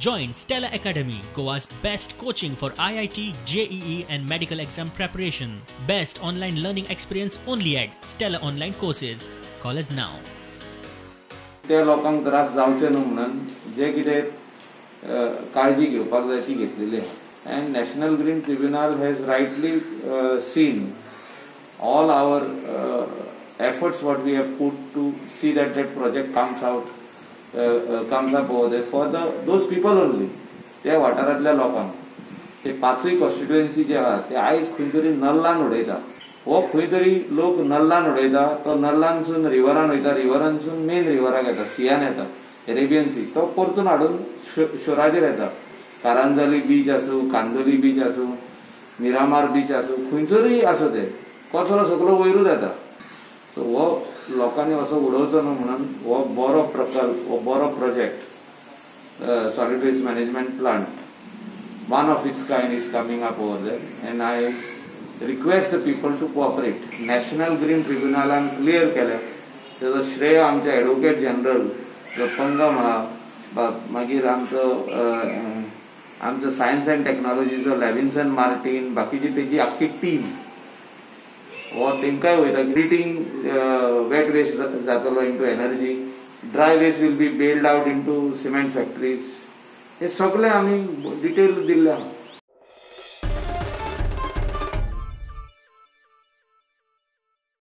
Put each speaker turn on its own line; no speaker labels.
Join Stella Academy, Goa's best coaching for IIT, JEE and medical exam preparation. Best online learning experience only at Stella Online Courses. Call us now.
त्या लोकांक त्रास जावचे न्हू म्हणून जे कितें काळजी घेवपाक जाय ती घेतलेली आहा. And National Green Tribunal has rightly seen all our efforts what we have put to see that that project comes out, comes up over there for the those people only. त्या वाठारांतल्या लोकांक ते पांचूय कॉन्स्टिट्युएन्सी जे आहा ते आयज खंय तरी नल्लान उडयता, हो खंय तरी लोक नल्लान उडयता, तो नल्लानसून रिवरान वयता, रिवरानसून मेन रिवराक येता, सियान येता, अरेबियन सी, तो परतून हाडून शोराचेर येता. कारांजली बीच आसूं, कांदोली बीच आसूं, मिरामार बीच आसूं, खंयसरूय आसूं ते कचरो सगळो वयरूच येता. सो हो लोकांनी असो उडोवचो न्हू म्हणून हो बरो प्रकल्प, हो बरो project solid waste management plant, one of its kind is coming up over there, and I request the people to cooperate. National Green ट्रिब्युनलान clear केलें, तेजो श्रेय आमचे एडवोकेट जनरल जो पंगम आहा, मागीर आमचो आमचो सायन्स अँड टेक्नॉलॉजीचो लॅविन्सन मार्टीन, बाकीची तेजी आख्खी टीम, हो तेंकांय वयता. ट्रिटींग वेट वेस्ट जातलो into energy, dry waste will be baled out into cement factories, हे सगळे आमी डिटेल दिल्ले आहा.